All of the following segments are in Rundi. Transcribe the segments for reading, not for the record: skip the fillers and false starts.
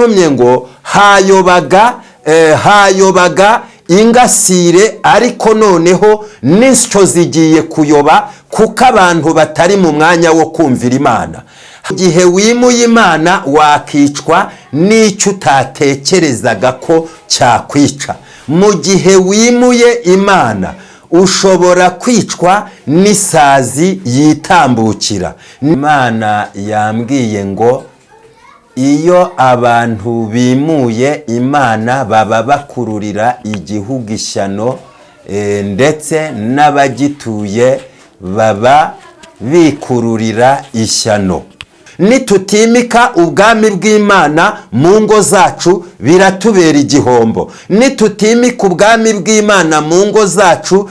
Ntumye ngo hayobaga ingasire, ariko noneho n'insyo zigiye kuyoba, kuko abantu batari mu mwanya wo kumvira Imana. Igihe wimuye Imana, wakicwa n'icyo utatekerezaga ko cyakwica. Mu gihe wimuye Imana, ushobora kwicwa n'isazi yitambukira. Imana yambwiye ngo iyo abantu bimuye Imana, baba bakururira igihugu ishyano, ndetse n'abagituye baba bikururira ishyano. Nitutimika ubwami bw'Imana mu ngo zacu, biratubera igihombo. Nitutimika ubwami bw'Imana mu ngo zacu,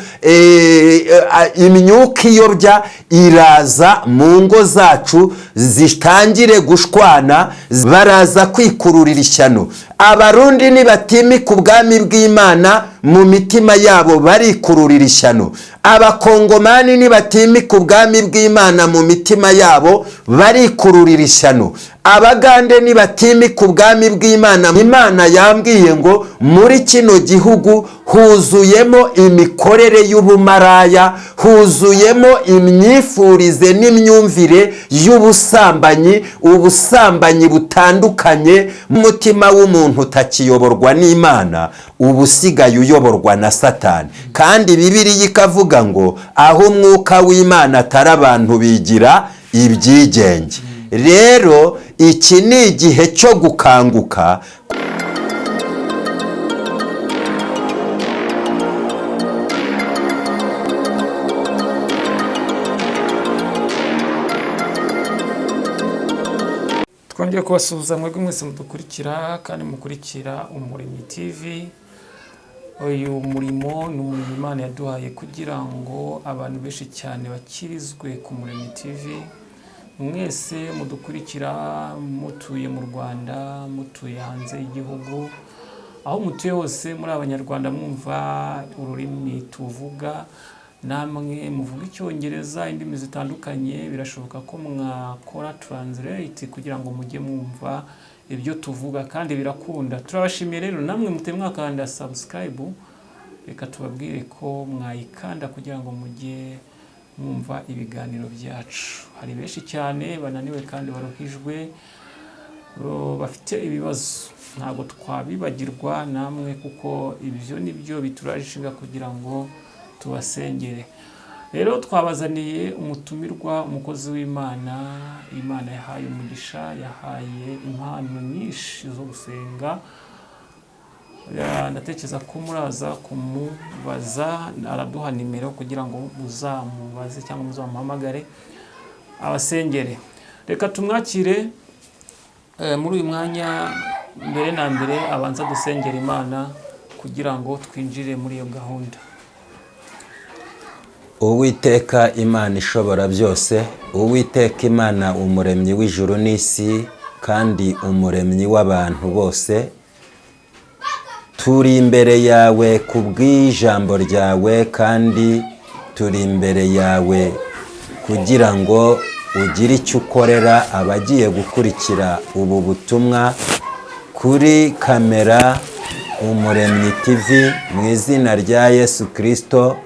imyuka iyobya iraza mu ngo zacu, zitangire gushwana, baraza kwikururira ishyano. Abarundi nibatimika ubwami bw'Imana mu mitima yabo, barikururira ishyano. Abakongomani nibatimika ubwami bw'Imana mu mitima yabo, barikururira ishyano. Abagande nibatimika ubwami bw'Imana. Imana yambwiye ngo muri kino gihugu huzuyemo imikorere y'ubumaraya, huzuyemo imyifurize n'imyumvire y'ubusambanyi, ubusambanyi butandukanye. Umutima w'umuntu utakiyoborwa n'Imana, uba usigaye uyoborwa na Satani. Kandi Bibiliya ikavuga ngo aho umwuka w'Imana atari, abantu bigira ibyigenge. Rero iki ni igihe cyo gukanguka. Twongeye kubasuhuza mwebwe mwese mudukurikira kandi mukurikira Umuremyi TV. Uyu murimo ni umurimo Imana yaduhaye kugira ngo abantu benshi cyane bakirizwe ku Muremyi TV. Mwese mudukurikira, mutuye mu Rwanda, mutuye hanze y'igihugu, aho mutuye hose muri Abanyarwanda mwumva ururimi tuvuga, namwe muvuga Icyongereza, indimi zitandukanye, birashoboka ko mwakora translate kugira ngo mujye mwumva ibyo tuvuga, kandi birakunda. Turabashimiye rero namwe muteye mwakanda subscribe. Reka tubabwire ko mwayikanda kugira ngo mujye mwumva ibiganiro byacu. Hari benshi cyane bananiwe kandi baruhijwe, bafite ibibazo. Ntabwo twabibagirwa namwe, kuko ibyo ni byo bituraje ishinga kugira ngo tubasengere. Rero twabazaniye umutumirwa, umukozi w'Imana Imana yahaye umugisha, yahaye impano nyinshi zo gusenga. Ndatekereza ko muraza kumubaza, araduha nimero kugira ngo muzamubaze cyangwa muzamuhamagare abasengere. Reka tumwakire muri uyu mwanya. Mbere na mbere abanza dusengera Imana kugira ngo twinjire muri iyo gahunda. Uwiteka Imana ishobora byose, Uwiteka Imana, umuremyi w'ijuru n'isi kandi umuremyi w'abantu bose, turi imbere yawe ku bw'ijambo ryawe, kandi turi imbere yawe kugira ngo ugire icyo ukorera abagiye gukurikira ubu butumwa kuri kamera Umuremyi TV. Mu izina rya Yesu Kirisito,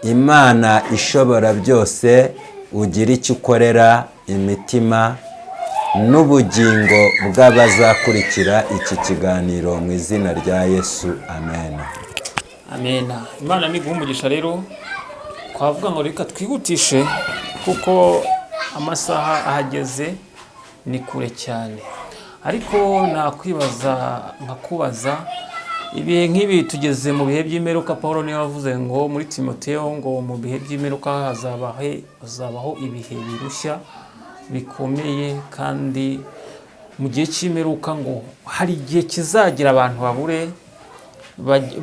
Imana ishobora byose, ugira icyo ukorera imitima n'ubugingo bw'abazakurikira iki kiganiro, mu izina rya Yesu, amen. Amena. Imana niguha umugisha. Rero twavuga ngo reka twihutishe, kuko amasaha ahageze ni kure cyane. Ariko nakwibaza nkakubaza, ibihe nk'ibi tugeze mu bihe by'imperuka. Paul niwe wavuze ngo muri Timoteo ngo mu bihe by'imperuka hazabaho ibihe birushya bikomeye, kandi mu gihe cy'imperuka ngo hari igihe kizagira abantu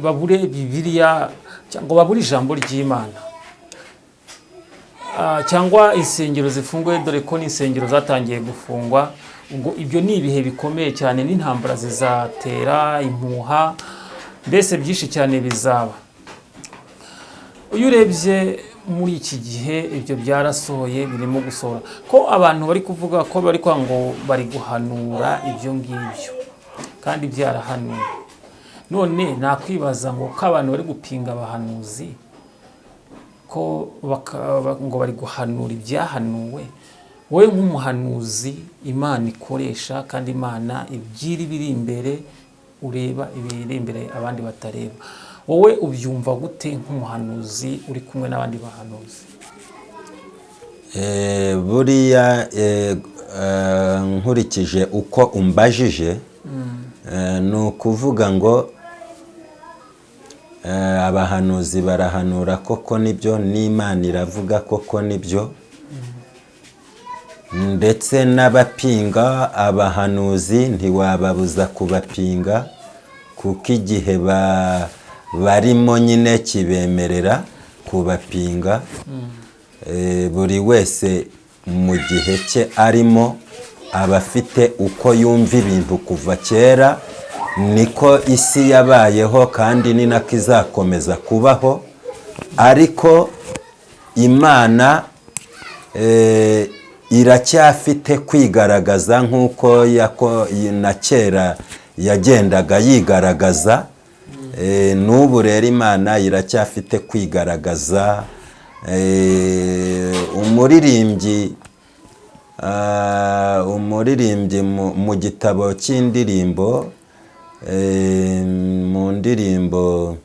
babure Bibiliya cyangwa babure ijambo ry'Imana, cyangwa insengero zifunguye, dore ko n'insengero zatangiye gufungwa. Ubwo ibyo ni ibihe bikomeye cyane, n'intambara zizatera, impuha, mbese byinshi cyane bizaba. Iyo urebye muri iki gihe, ibyo byarasohoye, birimo gusohora, ko abantu bari kuvuga ko bari kwanga ngo bari guhanura ibyo ngibyo. Kandi byarahanuwe. None nakwibaza ngo ko abantu bari gupinga abahanuzi, ko ngo bari guhanura ibyahanuwe, wowe nk'umuhanuzi Imana ikoresha, kandi Imana ibyira ibiri imbere, ureba ibiri imbere abandi batareba, wowe ubyumva gute nk'umuhanuzi uri kumwe n'abandi bahanuzi? Buriya nkurikije uko umbajije, ni ukuvuga ngo abahanuzi barahanura koko nibyo, n'Imana iravuga koko nibyo, ndetse n'abapinga abahanuzi ntiwababuza kubapinga, kuko igihe barimo nyine kibemerera kubapinga. Buri wese mu gihe cye arimo aba afite uko yumva ibintu. Kuva kera niko isi yabayeho, kandi ni nako izakomeza kubaho. Ariko Imana iracyafite kwigaragaza nk'uko na kera yagendaga yigaragaza. N'ubu rero Imana iracyafite kwigaragaza. Umuririmbyi mu gitabo cy'indirimbo, mu ndirimbo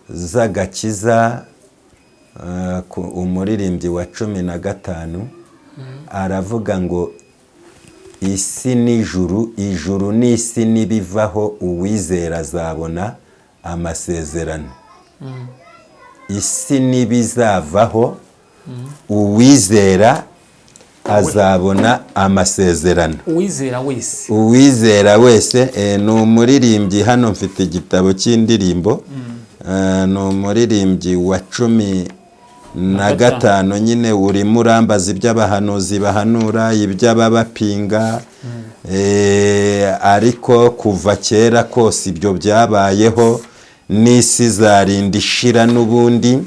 z'agakiza, umuririmbyi wa 15 aravuga ngo isi n'ijuru, ijuru n'isi nibivaho, uwizera azabona amasezerano. Isi n'ibizavaho, uwizera azabona amasezerano. Uwizera wese. Uwizera wese. Ni umuririmbyi, hano mfite igitabo cy'indirimbo, ni umuririmbyi wa 15 nyine. Urimo urambaza iby'abahanuzi bahanura, iby'ababapinga, ariko kuva kera kose ibyo byabayeho, n'isi izarinda ishira n'ubundi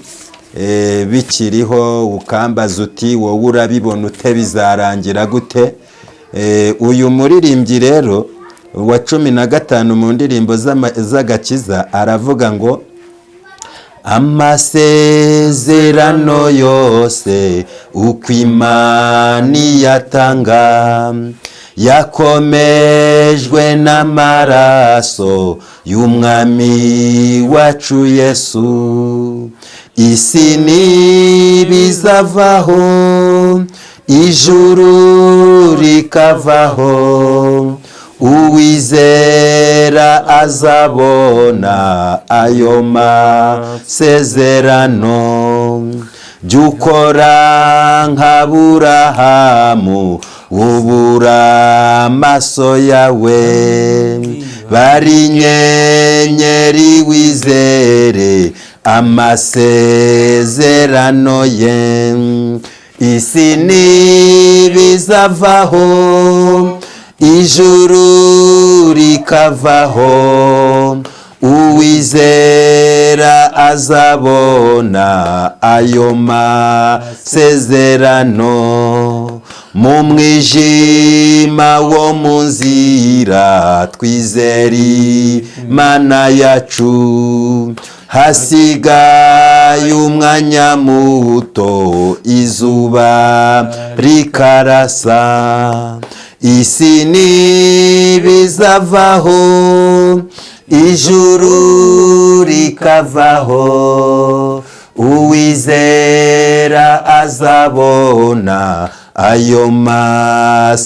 bikiriho. Ukambaza uti wowe urabibona ute, bizarangira gute? Uyu muririmbyi rero wa 15 mu ndirimbo z'agakiza aravuga ngo amasezerano yose uko Imana iyatanga yakomejwe n'amaraso y'Umwami wacu Yesu. Isi ntibizavaho, ijuru rikavaho, uwizera azabona ayo masezerano. Jya ukora nk'Aburahamu, ubura amaso yawe, bari inyenyeri, wizere amasezerano ye. Isi ntibizavaho, ijuru rikavaho, uwizera azabona ayo masezerano. Mu mwijima wo mu nzira, twizere Imana yacu. Hasigaye umwanya muto, izuba rikarasa. Isi ntibizavaho, ijuru rikavaho, uwizera azabona ayo masezerano.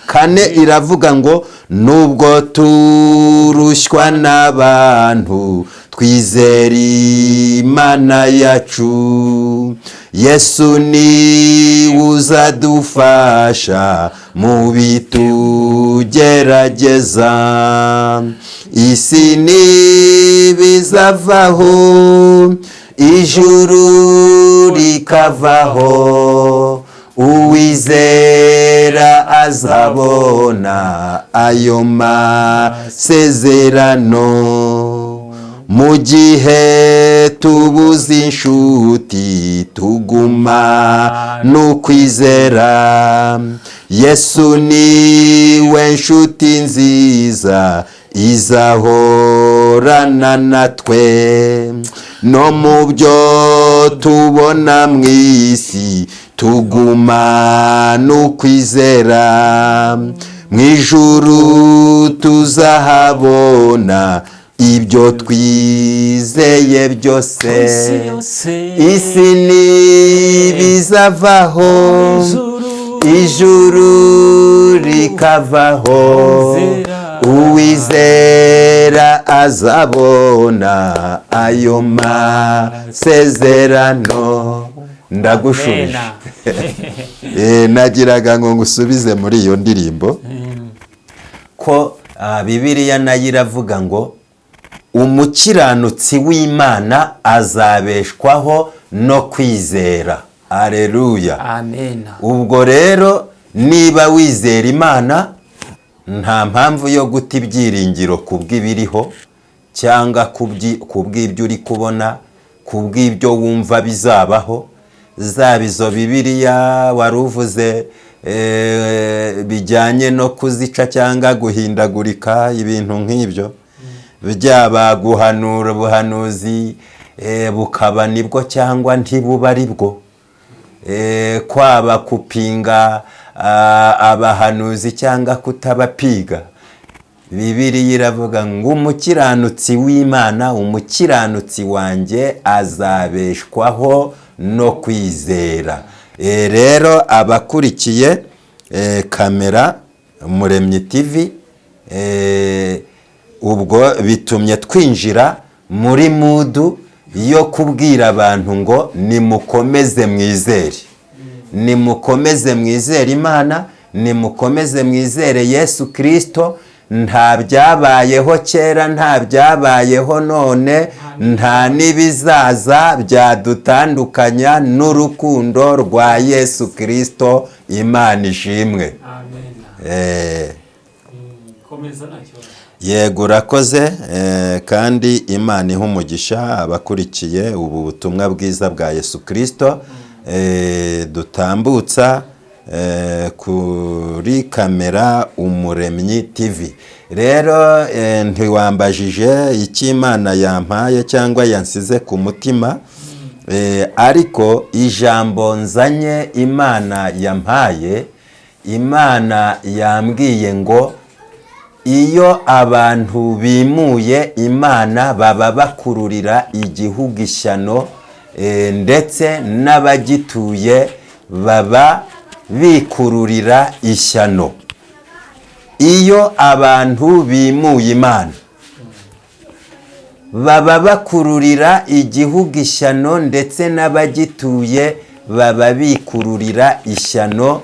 4 iravuga ngo nubwo turushywa n'abantu, twizere Imana yacu. Yesu ni uzadufasha mu bitugerageza. Isi ntibizavaho, ijuru rikavaho, uwizera azabona ayo masezerano. Mu gihe tubuze inshuti, tuguma n'ukwizera. Yesu niwe nshuti nziza izahorana natwe. No mu byo tubona mu isi, tuguma n'ukwizera. Mu ijuru tuzahabona ibyo twizeye byose. Isi yose. Isi ntibizavaho, ijuru, ijuru rikavaho, Uwizera. Uwizera azabona ayo masezerano. Ndagushubije. Amena. Nagiraga ngo ngusubize muri iyo ndirimbo ko Bibiliya nayo iravuga ngo umukiranutsi w'Imana azabeshwaho no kwizera. Aleluya! Amena. Ubwo rero niba wizera Imana, nta mpamvu yo guta ibyiringiro ku bw'ibiriho cyangwa ku bw'ibyo uri kubona, ku bw'ibyo wumva bizabaho. Zaba izo Bibiliya wari uvuze bijyanye no kuzica cyangwa guhindagurika, ibintu nk'ibyo, byaba guhanura ubuhanuzi bukaba nibwo cyangwa ntibuba ari bwo, kwaba kupinga abahanuzi cyangwa kutabapiga, Bibiliya iravuga ngo umukiranutsi w'Imana, umukiranutsi wanjye azabeshwaho no kwizera. Rero abakurikiye kamera Umuremyi TV, ubwo bitumye twinjira muri mood yo kubwira abantu ngo nimukomeze mwizere, nimukomeze mwizere Imana, nimukomeze mwizere Yesu Kirisito. Nta byabayeho kera, nta byabayeho none, nta n'ibizaza byadutandukanya n'urukundo rwa Yesu Kirisito. Imana ishimwe. Amen. Komeza, nta kibazo. Yego, urakoze. Kandi Imana iha umugisha abakurikiye ubu butumwa bwiza bwa Yesu Kirisito dutambutsa kuri kamera Umuremyi TV. Rero ntiwambajije icyo Imana yampaye cyangwa yansize ku mutima, ariko ijambo nzanye Imana yampaye, Imana yambwiye ngo iyo abantu bimuye Imana baba bakururira igihugu ishyano, ndetse n'abagituye baba bikururira ishyano. Iyo abantu bimuye Imana baba bakururira igihugu ishyano, ndetse n'abagituye baba bikururira ishyano.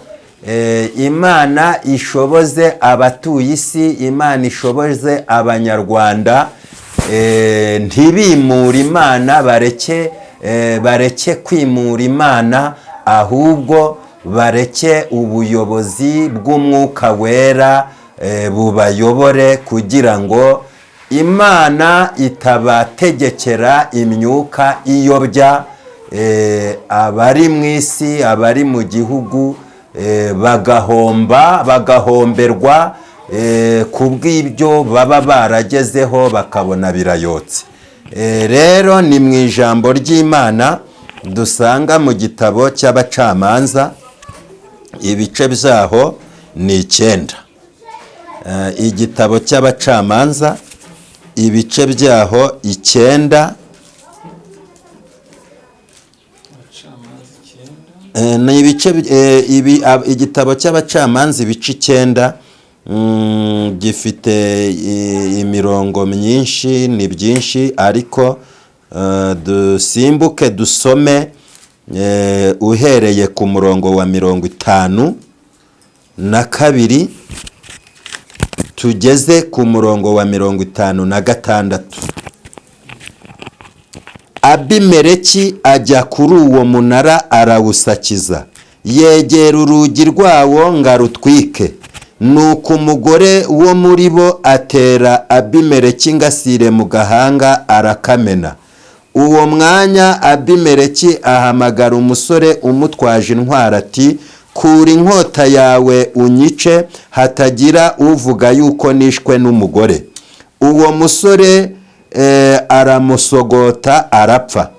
Imana ishoboze abatuye isi, Imana ishoboze Abanyarwanda, ntibimure Imana, bareke kwimura Imana, ahubwo bareke ubuyobozi bw'Umwuka Wera bubayobore, kugira ngo Imana itabategekera imyuka iyobya abari mu isi, abari mu gihugu, bagahomba, bagahomberwa ku bw'ibyo baba baragezeho bakabona birayotse. Rero ni mu ijambo ry'Imana dusanga mu gitabo cy'Abacamanza, ibice byaho ni 9. Igitabo cy'Abacamanza, ibice byaho 9. Abacamanza 9. Ni ibice igitabo cy'Abacamanza ibice 9, gifite imirongo myinshi, ni byinshi, ariko dusimbuke dusome uhereye ku murongo wa 52 tugeze ku murongo wa 56. Abimeleki ajya kuri uwo munara arawusakiza, yegera urugi rwawo ngo arutwike. Nuko umugore wo muri bo atera Abimeleki ingasire mu gahanga, arakamena. Uwo mwanya Abimeleki ahamagara umusore umutwaje intwaro ati: "Kura inkota yawe unyice, hatagira uvuga yuko nishwe n'umugore." Uwo musore aramusogota, arapfa.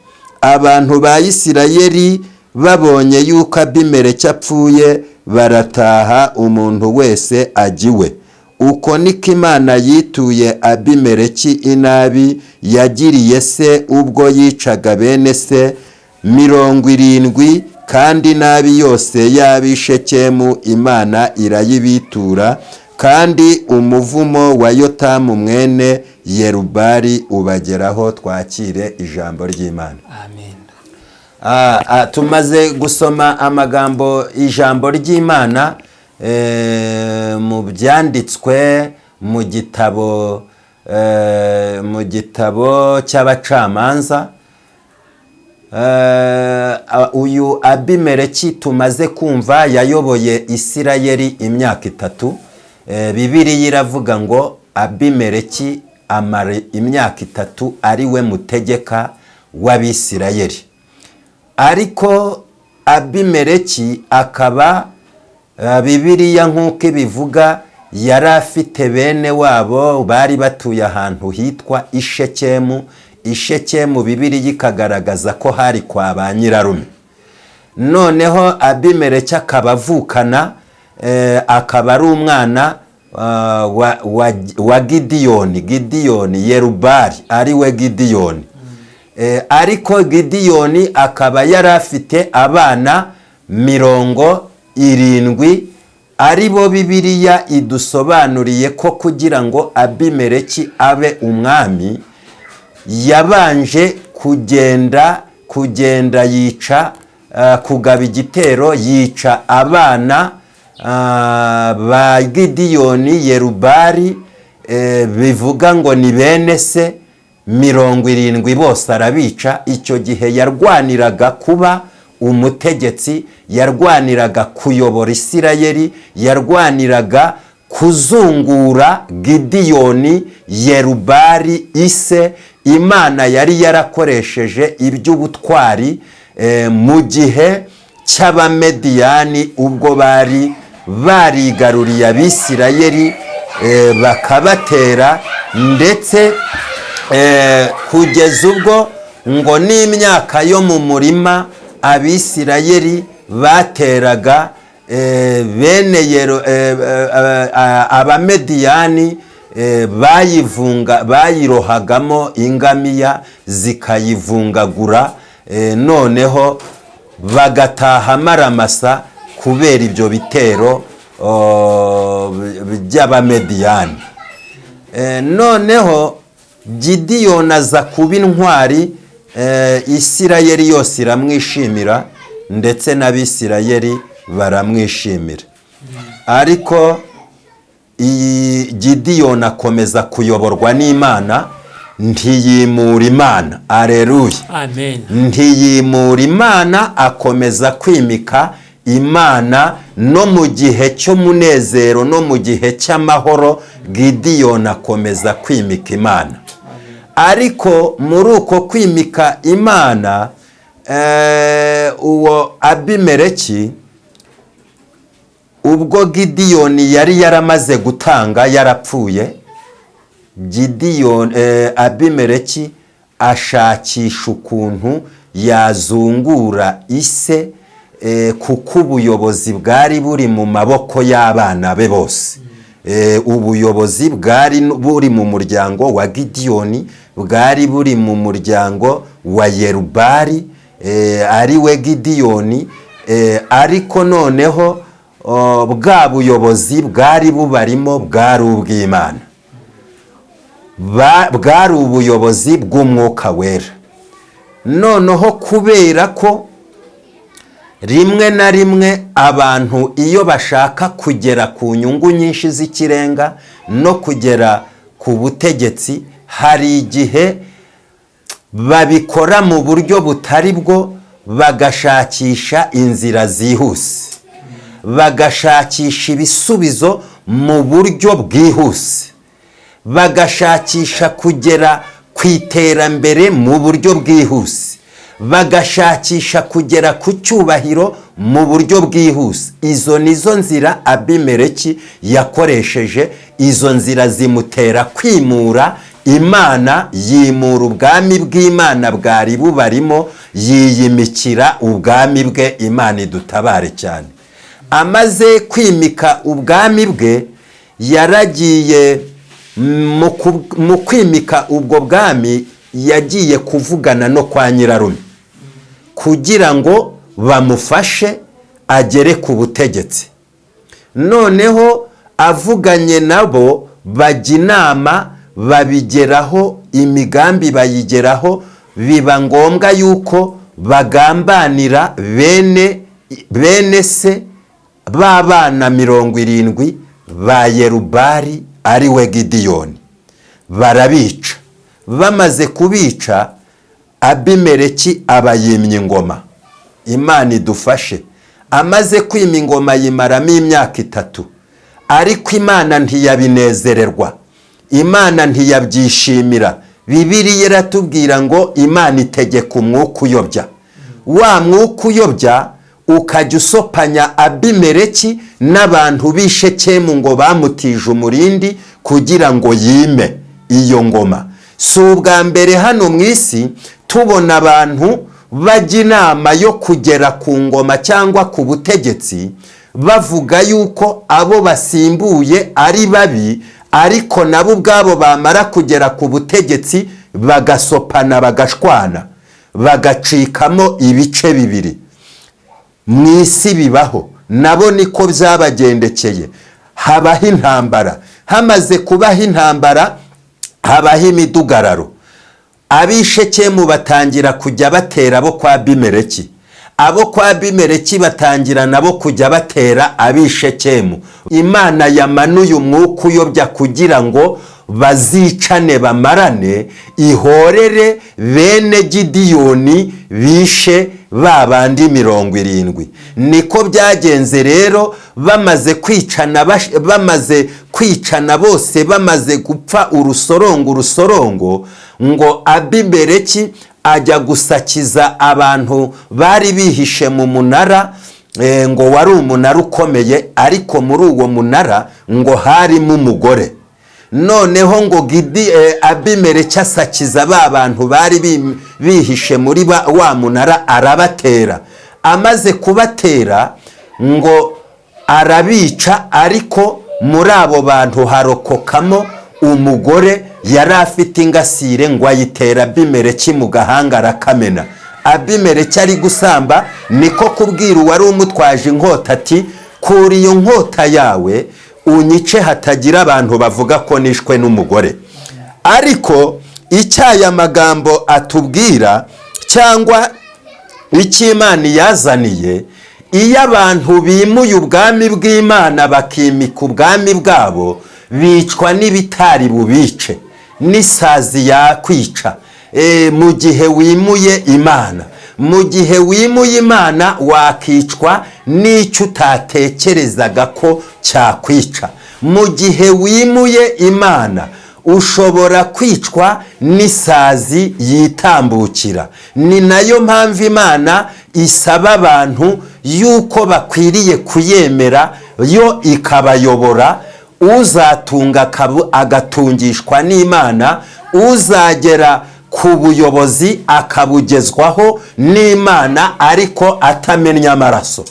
Abantu ba Isirayeli babonye yuko Abimeleki apfuye, barataha, umuntu wese ajya iwe. Uko niko Imana yituye Abimeleki inabi yagiriye se ubwo yicaga bene se 70, kandi inabi yose y'ab'Ishekemu Imana irayibitura, kandi umuvumo wa Yotamu mwene Yerubali ubageraho. Twakire ijambo ry'Imana. Amen. Tumaze gusoma amagambo, ijambo ry'Imana mu byanditswe mu gitabo cy'Abacamanza. Uyu Abimeleki tumaze kumva yayoboye Isirayeli imyaka 3. Bibiliya iravuga ngo Abimeleki amara imyaka 3 ari we mutegeka w'Abisirayeli. Ariko Abimeleki akaba, Bibiliya nk'uko ibivuga, yari afite bene wabo bari batuye ahantu hitwa Ishekemu. Ishekemu Bibiliya ikagaragaza ko hari kwa ba nyirarume. Noneho Abimeleki akaba avukana, akaba ari umwana wa Gidiyoni, Gidiyoni Yerubari ari we Gidiyoni. Ariko Gidiyoni akaba yari afite abana 70, ari bo Bibiliya idusobanuriye ko kugira ngo Abimeleki abe umwami yabanje kugenda yica, kugaba igitero, yica abana ba Gidiyoni Yerubari, bivuga ngo ni bene se 70 bose arabica. Icyo gihe yarwaniraga kuba umutegetsi, yarwaniraga kuyobora Isirayeli, yarwaniraga kuzungura Gidiyoni Yerubari ise Imana yari yarakoresheje iby'ubutwari mu gihe cy'Abamediyani, ubwo bari barigaruriye Abisirayeli, bakabatera, ndetse kugeza ubwo ngo n'imyaka yo mu murima Abisirayeli bateraga, bene Abamediyani bayivunga, bayirohagamo ingamiya zikayivungagura, noneho bagataha amaramasa kubera ibyo bitero by'Abamediyani. Noneho Gidiyoni aza kuba intwari, Isirayeli yose iramwishimira, ndetse n'Abisirayeli baramwishimira. Ariko iyi Gidiyoni akomeza kuyoborwa n'Imana, ntiyimura Imana. Areruya! Amen. Ntiyimura Imana, akomeza kwimika Imana no mu gihe cy'umunezero no mu gihe cy'amahoro. Gidiyoni akomeza kwimika Imana. Ariko muri uko kwimika Imana, uwo Abimeleki, ubwo Gidiyoni yari yaramaze gutanga, yarapfuye, Gidiyoni, Abimeleki ashakisha ukuntu yazungura ise, kuko ubuyobozi bwari buri mu maboko y'abana be bose. Ubuyobozi bwari buri mu muryango wa Gidiyoni, bwari buri mu muryango wa Yerubari, ari we Gidiyoni. Ariko noneho bwa buyobozi bwari bubarimo bwari ubw'Imana, bwari ubuyobozi bw'Umwuka Wera. Noneho kubera ko rimwe na rimwe abantu iyo bashaka kugera ku nyungu nyinshi z'ikirenga no kugera ku butegetsi, hari igihe babikora mu buryo butari bwo, bagashakisha inzira zihuse, bagashakisha ibisubizo. mu buryo bwihuse, bagashakisha kugera ku iterambere mu buryo bwihuse, bagashakisha kugera ku cyubahiro mu buryo bwihuse. Izo nizo nzira Abimeleki yakoresheje. Izo nzira zimutera kwimura Imana, yimura ubwami bw'Imana bwari bubarimo, yiyimikira ubwami bwe. Imana idutabare cyane. Amaze kwimika ubwami bwe, yaragiye mu kwimika ubwo bwami, yagiye kuvugana no kwa nyirarume kugira ngo bamufashe agere ku butegetsi. Noneho avuganye nabo, bajya inama, babigeraho, imigambi bayigeraho. Biba ngombwa yuko bagambanira bene se b'abana 70 ba Yerubari, ari we Gidiyoni, barabica. Bamaze kubica, Abimeleki aba yimye ingoma. Imana idufashe. Amaze kwima ingoma, yimaramo imyaka 3, ariko Imana ntiyabinezererwa, Imana ntiyabyishimira. Bibiliya iratubwira ngo Imana itegeka umwuka uyobya. Wa mwuka uyobya ukajya usopanya Abimeleki n'abantu b'i Shekemu ngo bamutije umurindi kugira ngo yime iyo ngoma. Si ubwa mbere hano mu isi tubona abantu bajya inama yo kugera ku ngoma cyangwa ku butegetsi, bavuga yuko abo basimbuye ari babi, ariko nabo ubwabo bamara kugera ku butegetsi bagasopana, bagashwana, bagacikamo ibice bibiri. Mu isi bibaho, nabo niko byabagendekeye. Habaho intambara. Hamaze kubaho intambara, habaho imidugararo. Ab'i Shekemu batangira kujya batera abo kwa Abimeleki, abo kwa Abimeleki batangira nabo kujya batera ab'i Shekemu. Imana yamanuye umwuka uyobya kugira ngo bazicane, bamarane, ihorere bene Gidiyoni bishe ba bandi 70. Niko byagenze rero. Bamaze kwicana bose, bamaze gupfa urusorongo urusorongo, ngo Abimeleki ajya gusakiza abantu bari bihishe mu munara. Ngo wari umunara ukomeye, ariko muri uwo munara ngo harimo umugore. Noneho ngo Gidi Abimeleki asakiza ba bantu bari bihishe muri wa munara, arabatera. Amaze kubatera ngo arabica, ariko muri abo bantu harokokamo umugore yari afite ingasire, ngo ayitera Abimeleki mu gahanga, arakamena. Abimeleki ari gusamba, niko kubwira uwari umutwaje inkota ati: "Kura iyo nkota yawe unyice, hatagira abantu bavuga ko nishwe n'umugore." Ariko icyo aya magambo atubwira, cyangwa icyo Imana yazaniye, iyo abantu bimuye ubwami bw'Imana bakimika ubwami bwabo, bicwa n'ibitari bubice, n'isazi yakwica. Mu gihe wimuye Imana, mu gihe wimuye Imana, wakicwa n'icyo utatekerezaga ko cyakwica. Mu gihe wimuye Imana, ushobora kwicwa n'isazi yitambukira. Ni nayo mpamvu Imana isaba abantu yuko bakwiriye kuyemera, yo ikabayobora. Uzatunga agatungishwa n'Imana, uzagera ku buyobozi akabugezwaho n'Imana, ariko atamennye amaraso,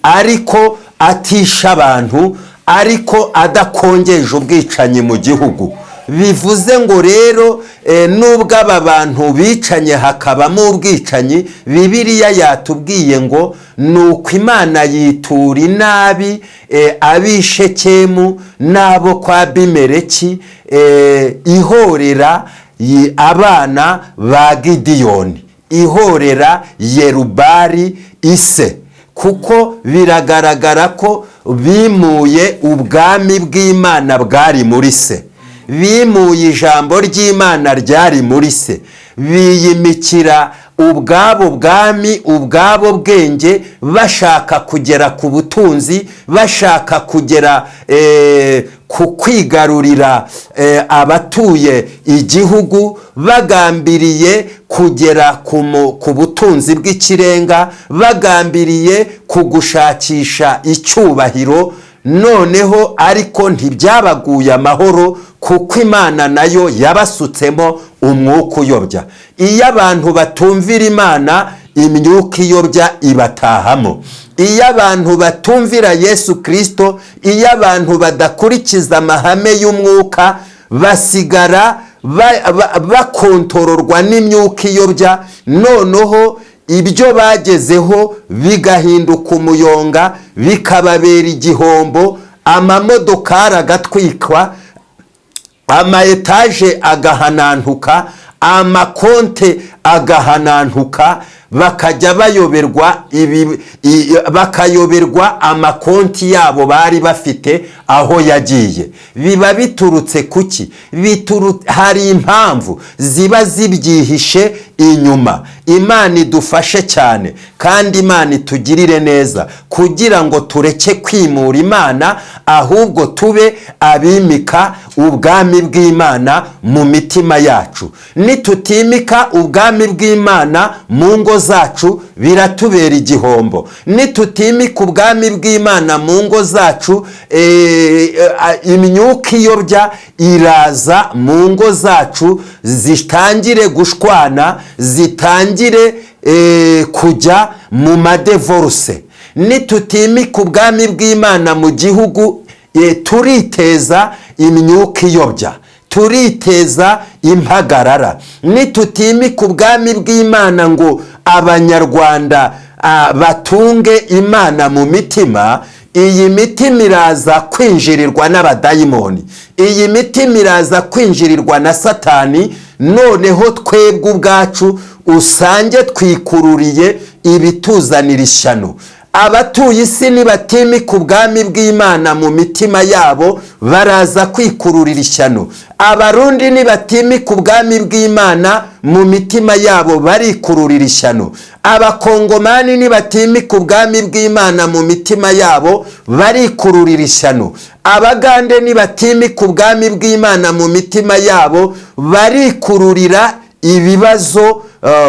ariko atisha abantu, ariko adakongeje ubwicanyi mu gihugu. Bivuze ngo rero, nubwo aba bantu bicanye, hakabamo ubwicanyi, Bibiliya yatubwiye ngo ni uko Imana yitura inabi ab'i Shekemu n'abo kwa Abimeleki, ihorera abana ba Gidiyoni, ihorera Yerubari ise, kuko biragaragara ko bimuye ubwami bw'Imana bwari muri se, bimuye ijambo ry'Imana ryari muri se, biyimikira ubwabo bwami, ubwabo bwenge, bashaka kugera ku butunzi. ubutunzi, bashaka kugera ku kwigarurira abatuye igihugu, bagambiriye kugera ku butunzi bw'ikirenga, bagambiriye kugushakisha icyubahiro. Noneho ariko ntibyabaguye amahoro, kuko Imana nayo yabasutsemo umwuka uyobya. Iyo abantu batumvira Imana, imyuka iyobya ibatahamo. Iyo abantu batumvira Yesu Kirisito, iyo abantu badakurikiza amahame y'umwuka, basigara bakontororwa n'imyuka iyobya. Noneho ibyo bagezeho bigahinduka umuyonga, bikababera igihombo. Amamodokari agatwikwa, ama etaje agahanantuka, amakonte agahanantuka, bakajya bayoberwa ibi, bakayoberwa amakonti yabo bari bafite aho yagiye. Biba biturutse kuki? Hari impamvu ziba zibyihishe inyuma. Imana idufashe cyane, kandi Imana itugirire neza, kugira ngo tureke kwimura Imana, ahubwo tube abimika ubwami bw'Imana mu mitima yacu. Nitutimika ubwami bw'Imana mu ngo zacu, biratubera igihombo. Nitutimika ubwami bw'Imana mu ngo zacu, imyuka iyobya iraza mu ngo zacu, zitangire gushwana, zitangire kujya mu ma divorce. Nitutimika ubwami bw'Imana mu gihugu, turiteza imyuka iyobya, turiteza impagarara. Nitutimika ubwami bw'Imana ngo Abanyarwanda batunge Imana mu mitima, iyi mitima iraza kwinjirirwa n'abadayimoni, iyi mitima iraza kwinjirirwa na Satani. Noneho twebwe ubwacu usange twikururiye ibituzanira ishyano. Abatuye isi nibatimika ubwami bw'Imana mu mitima yabo, baraza kwikururira ishyano. Abarundi nibatimika ubwami bw'Imana mu mitima yabo, barikururira ishyano. Abakongomani nibatimika ubwami bw'Imana mu mitima yabo, barikururira ishyano. Abagande nibatimika ubwami bw'Imana mu mitima yabo, barikururira ibibazo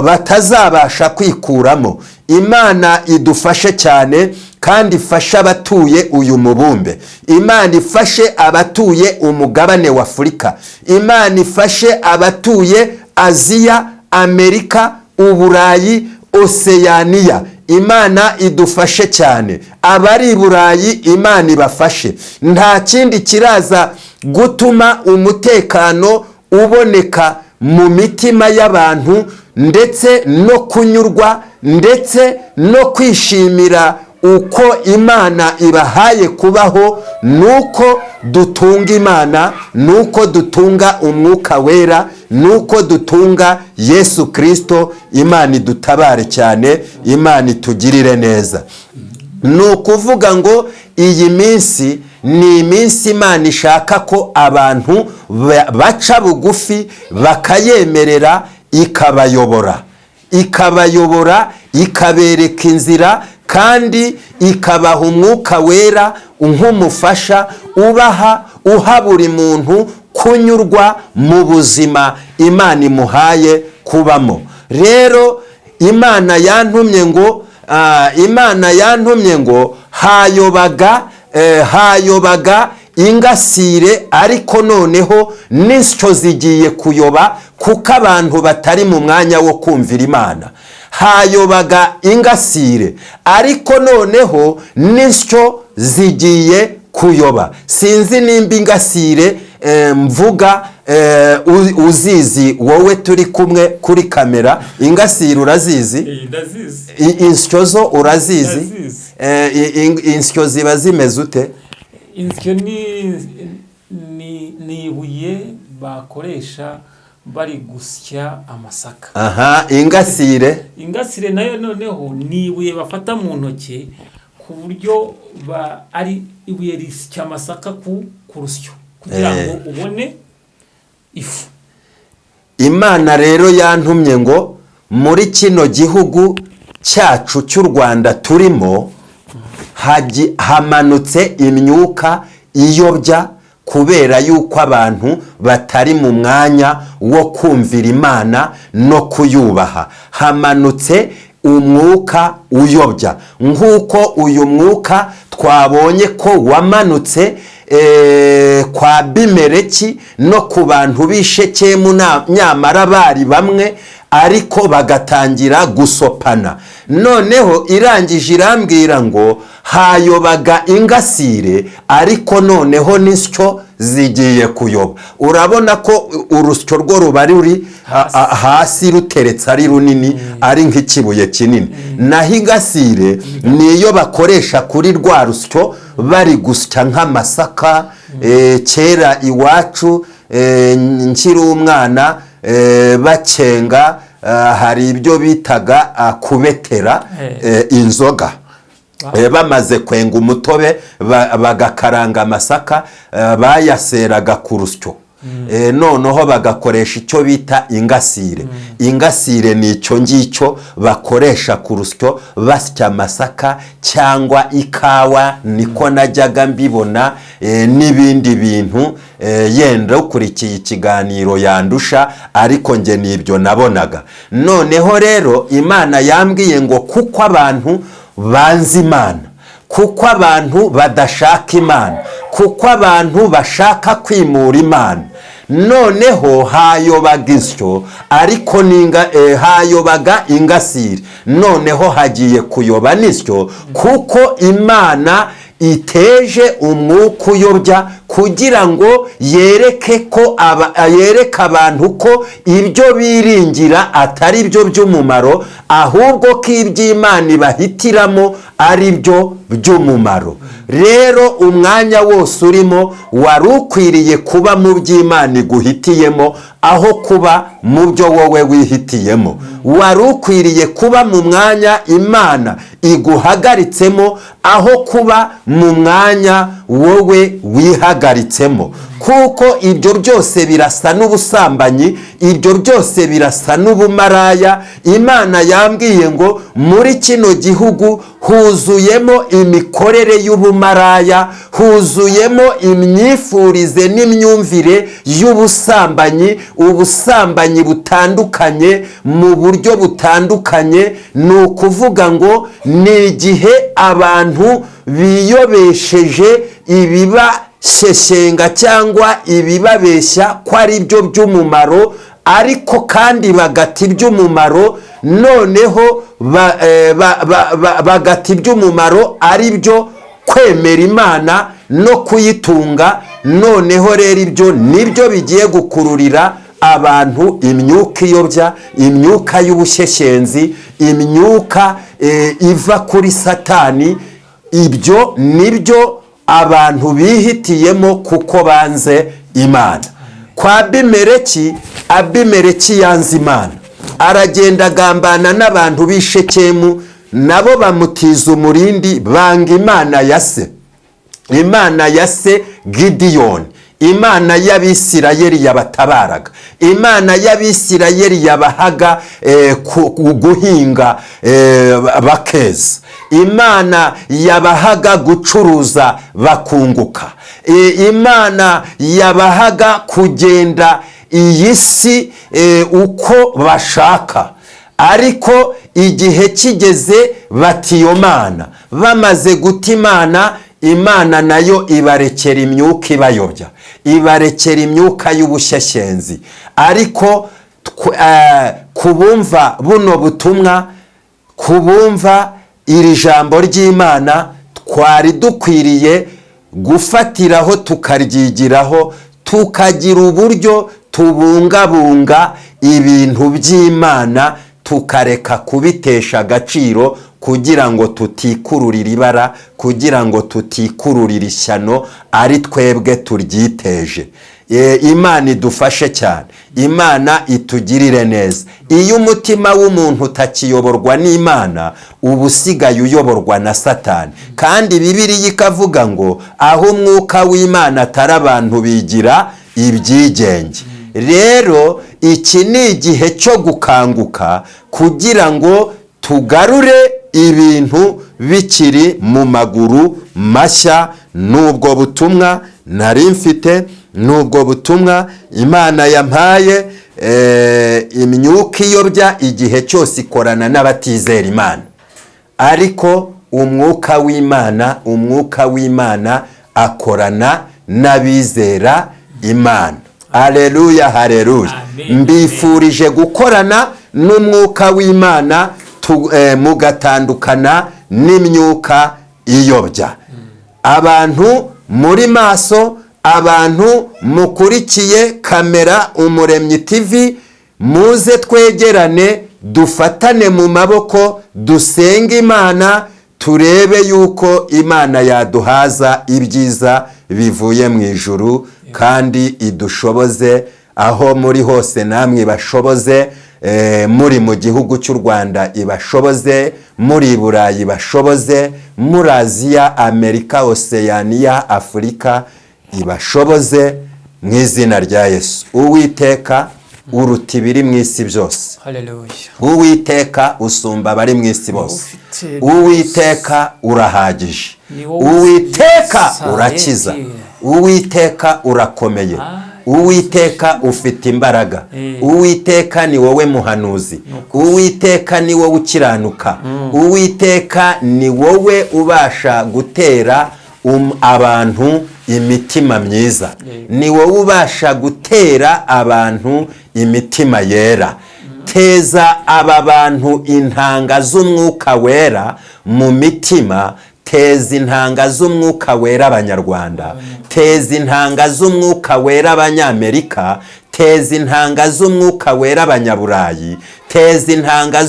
batazabasha kwikuramo. Imana idufashe cyane, kandi ifashe abatuye uyu mubumbe. Imana ifashe abatuye umugabane wa Afurika. Imana ifashe abatuye Aziya, Amerika, Uburayi, Oseyaniya. Imana idufashe cyane. Abari i Burayi, Imana ibafashe. Nta kindi kiraza gutuma umutekano uboneka mu mitima y'abantu, ndetse no kunyurwa, ndetse no kwishimira uko Imana ibahaye kubaho, nuko dutunga Imana, nuko dutunga Umwuka Wera, nuko dutunga Yesu Kirisito. Imana idutabare cyane, Imana itugirire neza. Ni ukuvuga ngo iyi minsi ni iminsi Imana ishaka ko abantu baca bugufi, bakayemerera ikabayobora, ikabayobora, ikabereka inzira, kandi ikabaha Umwuka Wera nk'umufasha ubaha, uha buri muntu kunyurwa mu buzima Imana imuhaye kubamo. Rero Imana yantumye ngo hayobaga ingasire, ariko noneho n'insyo zigiye kuyoba, kuko abantu batari mu mwanya wo kumvira Imana. Hayobaga ingasire, ariko noneho n'insyo zigiye kuyoba. Sinzi nimba ingasire mvuga uzizi, wowe turi kumwe kuri kamera. Ingasire urazizi? Ndazizi. Insyo zo urazizi? Ndazizi. Insyo ziba zimeze ute? Insyo ni ibuye bakoresha bari gusya amasaka. Aha, ingasire? Ingasire nayo noneho ni ibuye bafata mu ntoki, ku buryo ari ibuye risya amasaka ku rusyo, kugira ngo ubone ifu. Imana rero yantumye ngo muri kino gihugu cyacu cy'u Rwanda turimo, Hamanutse imyuka iyobya kubera yuko abantu batari mu mwanya wo kumvira Imana no kuyubaha. Hamanutse umwuka uyobya, nk'uko uyu mwuka twabonye ko wamanutse kwa Abimeleki no ku bantu b'i Shekemu, nyamara bari bamwe, ariko bagatangira gusopana. Noneho irangije irambwira ngo hayobaga ingasire, ariko noneho n'insyo zigiye kuyoba. Urabona ko urusyo rwo ruba ruri hasi ruteretse, ari runini, ari nk'ikibuye kinini, naho ingasire niyo bakoresha kuri rwa rusyo bari gusya nk'amasaka. Kera iwacu, nkiri umwana, bakenga, hari ibyo bitaga kubetera inzoga. Bamaze kwenga umutobe, bagakaranga amasaka, bayaseraga ku rusyo. Noneho bagakoresha icyo bita ingasire. Ingasire ni icyo ngicyo bakoresha ku rusyo basya amasaka cyangwa ikawa, niko najyaga mbibona, n'ibindi bintu. Yenda ukurikiye ikiganiro yandusha, ariko njye nibyo nabonaga. Noneho rero Imana yambwiye ngo kuko abantu banze Imana, kuko abantu badashaka Imana, kuko abantu bashaka kwimura Imana, noneho hayobaga insyo, ariko hayobaga ingasire, noneho hagiye kuyoba n'isyo, kuko Imana iteje umwuka uyobya kugira ngo yereke abantu ko ibyo biringira atari byo by'umumaro, ahubwo ko iby'Imana ibahitiramo ari byo by'umumaro. Rero umwanya wose urimo wari ukwiriye kuba mu by'Imana iguhitiyemo, aho kuba mu byo wowe wihitiyemo. Wari ukwiriye kuba mu mwanya Imana iguhagaritsemo, aho kuba mu mwanya wowe wihagaritsemo, kuko ibyo byose birasa n'ubusambanyi, ibyo byose birasa n'ubumaraya. Imana yambwiye ngo muri kino gihugu huzuyemo imikorere y'ubumaraya, huzuyemo imyifurize n'imyumvire y'ubusambanyi, ubusambanyi butandukanye mu buryo butandukanye. Ni ukuvuga ngo ni igihe abantu biyobesheje ibibashyeshyenga cyangwa ibibabeshya ko ari byo by'umumaro, ariko kandi bagata iby'umumaro. Noneho bagata iby'umumaro, ari byo kwemera Imana no kuyitunga. Noneho rero ibyo nibyo bigiye gukururira abantu imyuka iyobya, imyuka y'ubushyeshyenzi, imyuka iva kuri Satani. Ibyo nibyo abantu bihitiyemo kuko banze Imana. Kwa Abimeleki, Abimeleki yanze Imana, aragenda agambana n'abantu b'i Shekemu, nabo bamutiza umurindi, banga Imana ya se, Imana ya se Gidiyoni, Imana y'Abisirayeli yabatabaraga, Imana y'Abisirayeli yabahaga guhinga bakeza, Imana yabahaga gucuruza bakunguka, Imana yabahaga kugenda iyi si uko bashaka. Ariko igihe kigeze bati iyo Mana. Bamaze guta Imana, Imana nayo ibarekera imyuka ibayobya, ibarekera imyuka y'ubushyeshyenzi. Ariko kubumva buno butumwa, kubumva iri jambo ry'Imana, twari dukwiriye gufatiraho, tukaryigiraho, tukagira uburyo tubungabunga ibintu by'Imana, tukareka kubitesha agaciro, kugira ngo tutikururira ibara, kugira ngo tutikururira ishyano ari twebwe turyiteje. Imana idufashe cyane, Imana itugirire neza. Iyo umutima w'umuntu utakiyoborwa n'Imana, uba usigaye uyoborwa na Satani. Kandi Bibiliya ikavuga ngo aho umwuka w'Imana atari, abantu bigira ibyigenge. Rero iki ni igihe cyo gukanguka kugira ngo tugarure Ibintu bikiri mu maguru mashya. N'ubwo butumwa nari mfite, n'ubwo butumwa Imana yampaye. Imyuka iyobya igihe cyose ikorana n'abatizera Imana, ariko umwuka w'Imana, umwuka w'Imana akorana n'abizera Imana. Aleluya, haleluya! Amen. Mbifurije gukorana n'umwuka w'Imana, mugatandukana n'imyuka iyobya. Abantu muri maso, abantu mukurikiye kamera Umuremyi TV, muze twegerane, dufatane mu maboko, dusenge Imana, turebe yuko Imana yaduhaza ibyiza bivuye mu ijuru, kandi idushoboze aho muri hose. Namwe ibashoboze, muri mu gihugu cy'u Rwanda ibashoboze, muri i Burayi ibashoboze, muri Aziya, Amerika, Oseyaniya, Afurika ibashoboze mu izina rya Yesu. Uwiteka uruta ibiri mu isi byose. Haleluya! Uwiteka usumba abari mu isi bose. Ufite Uwiteka urahagije. Ni wowe Uwiteka uzi urakiza. Sareti. Uwiteka urakomeye. Uwiteka ufite imbaraga. Uwiteka ni wowe muhanuzi. Uwiteka ni wowe ukiranuka. Uwiteka ni wowe ubasha gutera abantu imitima myiza. Ni wowe ubasha gutera abantu imitima yera. Teza aba bantu intanga z'umwuka wera mu mitima. Teza intanga z'umwuka wera Abanyarwanda, teza intanga z'umwuka wera Abanyamerika, teza intanga z'umwuka wera Abanyaburayi, teza intanga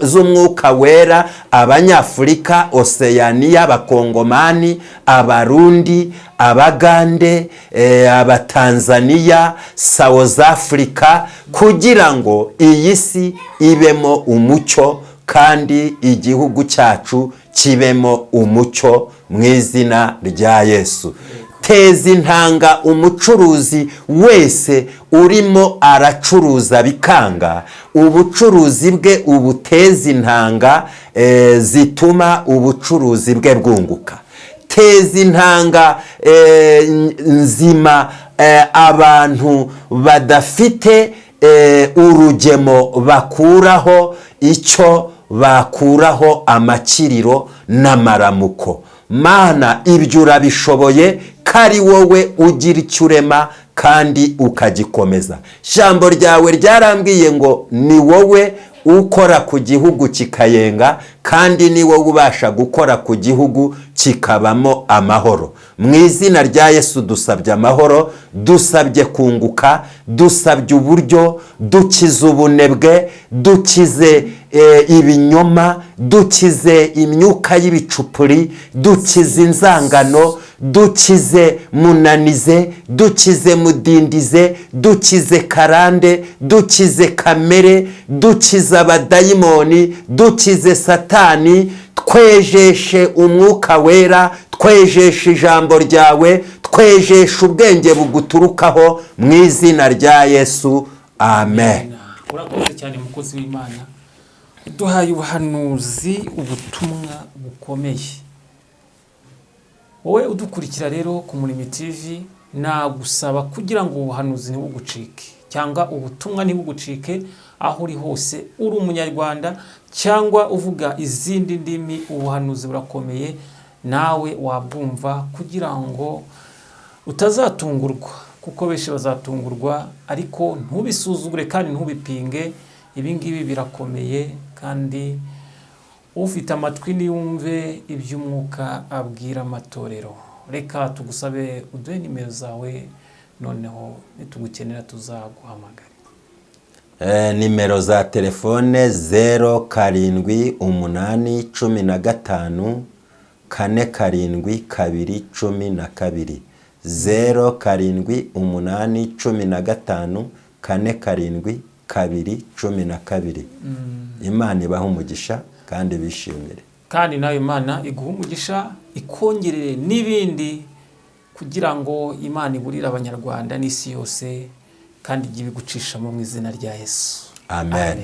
z'umwuka wera Abanyafurika, Oseyaniya, Abakongomani, Abarundi, Abagande, Abatanzaniya, South Africa, kugira ngo iyi si ibemo umucyo kandi igihugu cyacu kibemo umucyo mu izina rya Yesu. Teza intanga umucuruzi wese urimo aracuruza bikanga, ubucuruzi bwe ubuteza intanga zituma ubucuruzi bwe bwunguka. Teza intanga nzima abantu badafite urugemo bakuraho icyo bakuraho amakiriro n'amaramuko. Mana, ibyo urabishoboye, ko ari wowe ugira icyo urema kandi ukagikomeza. Ijambo ryawe ryarambwiye ngo ni wowe ukora ku gihugu kikayenga, kandi ni wowe ubasha gukora ku gihugu kikabamo amahoro. Mu izina rya Yesu dusabye amahoro, dusabye kunguka, dusabye uburyo, dukize ubunebwe, dukize ibinyoma, dukize imyuka y'ibicupuri, dukize inzangano, dukize munanize, dukize mudindize, dukize karande, dukize kamere, dukize abadayimoni, dukize Satani. Twejeshe umwuka wera, twejeshe ijambo ryawe, twejeshe ubwenge buguturukaho mu izina rya Yesu, amen. Urakoze cyane, mukozi w'Imana, uduhaye ubuhanuzi, ubutumwa bukomeye. Wowe udukurikira rero ku Murimi TV, nagusaba kugira ngo ubuhanuzi ntibugucike cyangwa ubutumwa ntibugucike, aho uri hose, uri Umunyarwanda cyangwa uvuga izindi ndimi, ubuhanuzi burakomeye, nawe wabwumva kugira ngo utazatungurwa, kuko benshi bazatungurwa. Ariko ntubisuzugure kandi ntubipinge. Ibi ngibi birakomeye, kandi ufite amatwi niyumve iby'umwuka abwira amatorero. Reka tugusabe uduhe nimero zawe, noneho nitugukenera tuzaguhamagare. Nimero za telefone: 078 15 4 7 2 12, 078 15 4 7 12. Imana ibaha umugisha kandi bishimire. Kandi nawe Imana iguha umugisha, ikongerere n'ibindi, kugira ngo Imana iburire Abanyarwanda n'isi yose, kandi ijye ibigucishamo mu izina rya Yesu. Amen.